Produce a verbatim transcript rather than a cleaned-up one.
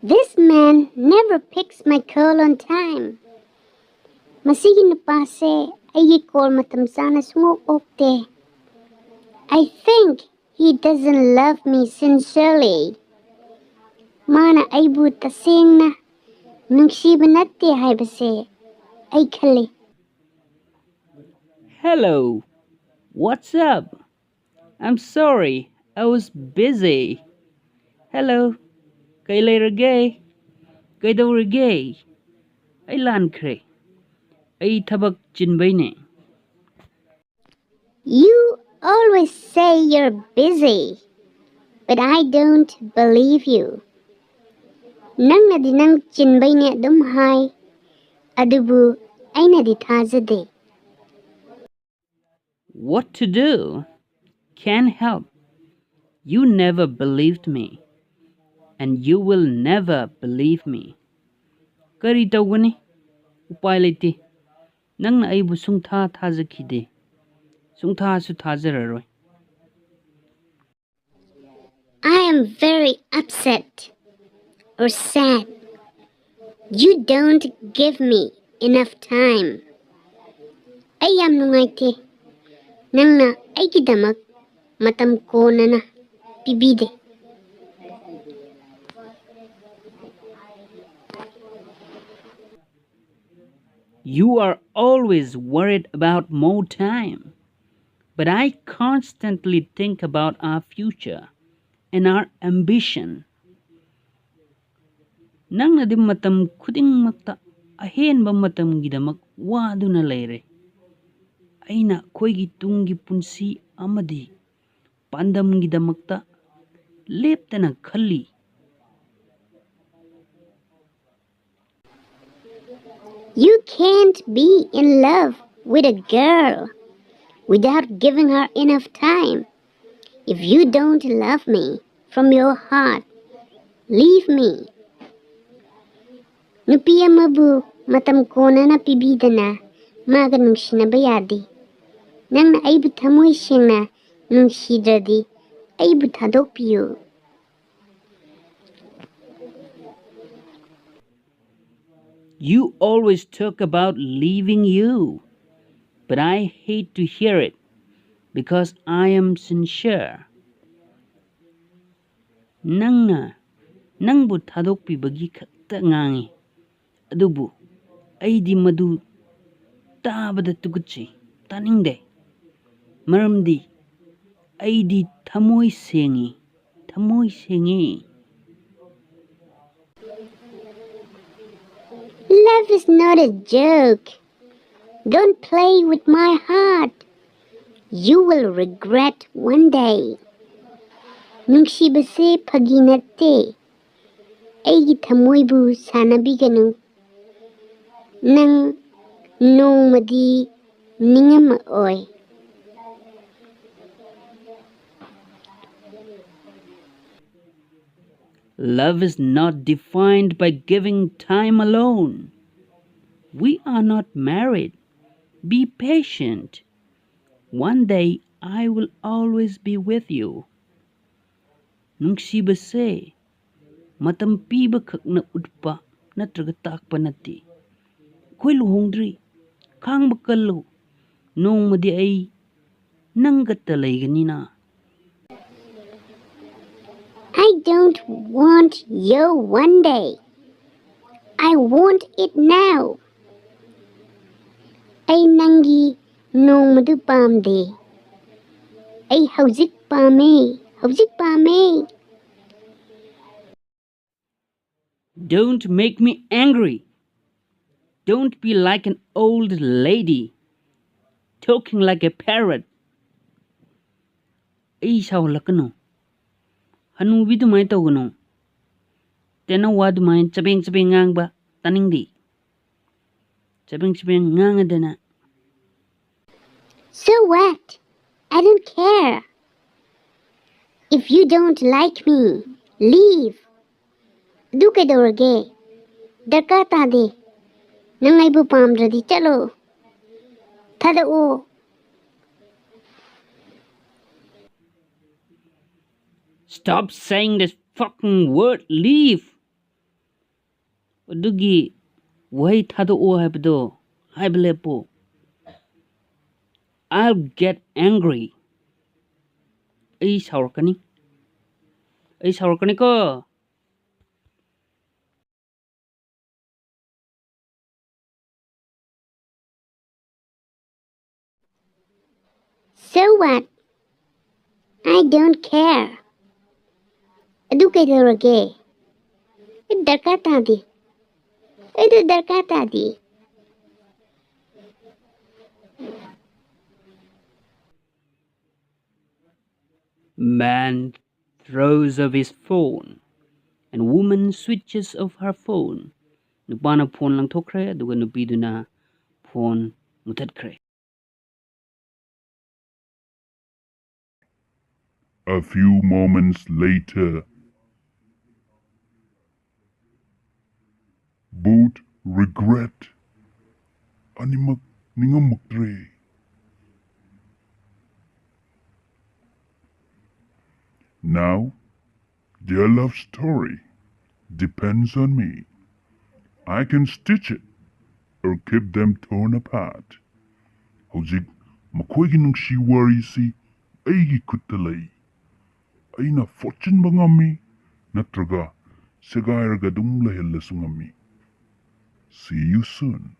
This man never picks my call on time. ꯃꯁꯤꯒꯤ ꯅꯨꯄꯥꯁꯦ ꯑꯩꯒꯤ ꯀꯣꯜ ꯃꯇꯝ ꯆꯥꯅ ꯁꯨꯡꯑꯣꯛ ꯑꯣꯛꯇꯦ꯫ I think he doesn't love me sincerely. ꯃꯥꯅ ꯑꯩꯕꯨ ꯇꯁꯦꯡꯅ ꯅꯨꯡꯁꯤꯕ ꯅꯠꯇꯦ ꯍꯥꯏꯕꯁꯦ ꯑꯩ ꯈꯜꯂꯤ꯫ Hello, what's up? I'm sorry, I was busy. Hello, ꯀꯩ ꯂꯩꯔꯒꯦ? ꯀꯩꯗꯧꯔꯒꯦ? ꯑꯩ ꯂꯥꯟꯈ꯭ꯔꯦ꯫ ꯑꯩ ꯊꯕꯛ ꯆꯤꯟꯕꯩꯅꯦ꯫ You always say you're busy, but I don't believe you. ꯅꯪꯅꯗꯤ ꯅꯪ ꯆꯤꯟꯕꯩꯅꯦ ꯑꯗꯨꯝ ꯍꯥꯏ, ꯑꯗꯨꯕꯨ ꯑꯩꯅꯗꯤ ꯊꯥꯖꯗꯦ꯫ What to do? Can't help. You never believed me, and you will never believe me. ꯀꯔꯤ ꯇꯧꯒꯅꯤ? ꯎꯄꯥꯏ ꯂꯩꯇꯦ꯫ ꯅꯪꯅ ꯑꯩꯕꯨ ꯁꯨꯡꯊꯥ ꯊꯥꯖꯈꯤꯗꯦ, ꯁꯨꯡꯊꯥꯁꯨ ꯊꯥꯖꯔꯔꯣꯏ꯫ I am very upset or sad. You don't give me enough time. ꯑꯩ ꯌꯥꯝ ꯅꯨꯡꯉꯥꯏꯇꯦ꯫ ꯅꯪꯅ ꯑꯩꯒꯤꯗꯃꯛ ꯃꯇꯝ ꯀꯣꯟꯅꯅ ꯄꯤꯕꯤꯗꯦ꯫ You are always worried about more time, but I constantly think about our future and our ambition. ꯅꯪꯅꯗꯤ ꯃꯇꯝ ꯈꯨꯗꯤꯡꯃꯛꯇ ꯑꯍꯦꯟꯕ ꯃꯇꯝꯒꯤꯗꯃꯛ ꯋꯥꯗꯨꯅ ꯂꯩꯔꯦ꯫ ꯑꯩꯅ ꯑꯩꯈꯣꯏꯒꯤ ꯇꯨꯡꯒꯤ ꯄꯨꯟꯁꯤ ꯑꯃꯗꯤ ꯄꯥꯟꯗꯝꯒꯤꯗꯃꯛꯇ ꯂꯦꯞꯇꯅ ꯈꯜꯂꯤ꯫ You can't be in love with a girl without giving her enough time. If you don't love me from your heart, leave me. ꯅꯨꯄꯤ ꯑꯃꯕꯨ ꯃꯇꯝ ꯀꯣꯟꯅꯅ ꯄꯤꯕꯤꯗꯅ ꯃꯥꯒ ꯅꯨꯡꯁꯤꯅꯕ ꯌꯥꯗꯦ꯫ ꯅꯪꯅ ꯑꯩꯕꯨ ꯊꯃꯣꯏ ꯁꯦꯡꯅ ꯅꯨꯡꯁꯤꯗ꯭ꯔꯗꯤ ꯑꯩꯕꯨ ꯊꯥꯗꯣꯛꯄꯤꯌꯨ꯫ You always talk about leaving you, but I hate to hear it because I am sincere. ꯅꯪꯅ ꯅꯪꯕꯨ ꯊꯥꯗꯣꯛꯄꯤꯕꯒꯤ ꯈꯛꯇ ꯉꯥꯡꯉꯤ, ꯑꯗꯨꯕꯨ ꯑꯩꯗꯤ ꯃꯗꯨ ꯇꯥꯕꯗ ꯇꯨꯀꯠꯆꯩ, ꯇꯥꯅꯤꯡꯗꯦ꯫ ꯃꯔꯝꯗꯤ ꯑꯩꯗꯤ ꯊꯃꯣꯏ ꯁꯦꯡꯉꯤ, ꯊꯃꯣꯏ ꯁꯦꯡꯉꯤ꯫ Love is not a joke. Don't play with my heart. You will regret one day. ꯅꯨꯡꯁꯤꯕꯁꯦ ꯐꯥꯒꯤ ꯅꯠꯇꯦ꯫ ꯑꯩꯒꯤ ꯊꯃꯣꯏꯕꯨ ꯁꯥꯟꯅꯕꯤꯒꯅꯨ꯫ ꯅꯪ ꯅꯣꯡꯃꯗꯤ ꯅꯤꯡꯉꯝꯃꯛꯑꯣꯏ꯫ Love is not defined by giving time alone. We are not married. Be patient. One day I will always be with you. ꯅꯨꯡꯁꯤꯕꯁꯦ ꯃꯇꯝ ꯄꯤꯕꯈꯛꯅ ꯎꯠꯄ ꯅꯠꯇ꯭ꯔꯒ ꯇꯥꯛꯄ ꯅꯠꯇꯦ꯫ ꯑꯩꯈꯣꯏ ꯂꯨꯍꯣꯡꯗ꯭ꯔꯤ, ꯈꯥꯡꯕ ꯀꯜꯂꯨ꯫ ꯅꯣꯡꯃꯗꯤ ꯑꯩ ꯅꯪꯒꯇ ꯂꯩꯒꯅꯤꯅ꯫ I don't want you one day. I want it now. ꯑꯩ ꯅꯪꯒꯤ ꯅꯣꯡꯃꯗꯨ ꯄꯥꯝꯗꯦ꯫ ꯑꯩ ꯍꯧꯖꯤꯛ ꯄꯥꯝꯃꯦ, ꯍꯧꯖꯤꯛ ꯄꯥꯝꯃꯦ꯫ Don't make me angry. Don't be like an old lady talking like a parrot. ꯑꯩ ꯁꯥꯎꯍꯜꯂꯛꯀꯅꯨ꯫ ꯍꯅꯨꯕꯤ ꯑꯗꯨꯃꯥꯏꯅ ꯇꯧꯒꯅꯨ꯫ ꯇꯦꯅꯋꯥ ꯑꯗꯨꯃꯥꯏꯅ ꯆꯕꯦꯡ ꯆꯕꯦꯡ ꯉꯥꯡꯕ ꯇꯥꯅꯤꯡꯗꯦ꯫ ꯆꯕꯦꯡ ꯆꯕꯦꯡ ꯉꯥꯡꯉꯗꯅ꯫ So what? I don't care. If you don't like me, leave. ꯑꯗꯨ ꯀꯩꯗꯧꯔꯒꯦ? ꯗꯔꯀꯥꯔ ꯇꯥꯗꯦ꯫ ꯅꯪ ꯑꯩꯕꯨ ꯄꯥꯝꯗ꯭ꯔꯗꯤ ꯆꯠꯂꯣ꯫ ꯊꯥꯗꯣꯛꯑꯣ꯫ Stop saying this fucking word, leave. ꯑꯗꯨꯒꯤ ꯋꯥꯍꯩ ꯊꯥꯗꯣꯛꯑꯣ ꯍꯥꯏꯕꯗꯣ ꯍꯥꯏꯕ ꯂꯦꯞꯄꯨ꯫ I'll get angry. ꯑꯩ ꯁꯥꯎꯔꯛꯀꯅꯤ꯫ ꯑꯩ ꯁꯥꯎꯔꯛꯀꯅꯤꯀꯣ꯫ So what? I don't care. ꯑꯗꯨ ꯀꯩꯗꯧꯔꯒꯦ? ꯑꯩ ꯗꯔꯀꯥꯔ ꯇꯥꯗꯦ꯫ ꯑꯩꯗꯨ ꯗꯔꯀꯥꯔ ꯇꯥꯗꯦ꯫ Man throws off his phone and woman switches off her phone. ꯅꯨꯄꯥꯅ ꯐꯣꯟ ꯂꯪꯊꯣꯛꯈ꯭ꯔꯦ, ꯑꯗꯨꯒ ꯅꯨꯄꯤꯗꯨꯅ phone ꯃꯨꯊꯠꯈ꯭ꯔꯦ꯫ A few moments later. Both regret. ꯑꯅꯤꯃꯛ ꯅꯤꯡꯉꯝꯃꯛꯇ꯭ꯔꯦ꯫ Now, their love story depends on me. I can stitch it or keep them torn apart. ꯍꯧꯖꯤꯛ ꯃꯈꯣꯏꯒꯤ ꯅꯨꯡꯁꯤ ꯋꯥꯔꯤꯁꯤ ꯑꯩꯒꯤ ꯈꯨꯠꯇ ꯂꯩ꯫ ꯑꯩꯅ ꯐꯣꯠꯆꯤꯟꯕ ꯉꯝꯃꯤ, ꯅꯠꯇ꯭ꯔꯒ ꯁꯦꯒꯥꯏꯔꯒ ꯑꯗꯨꯝ ꯂꯩꯍꯜꯂꯁꯨ ꯉꯝꯃꯤ꯫ See you soon.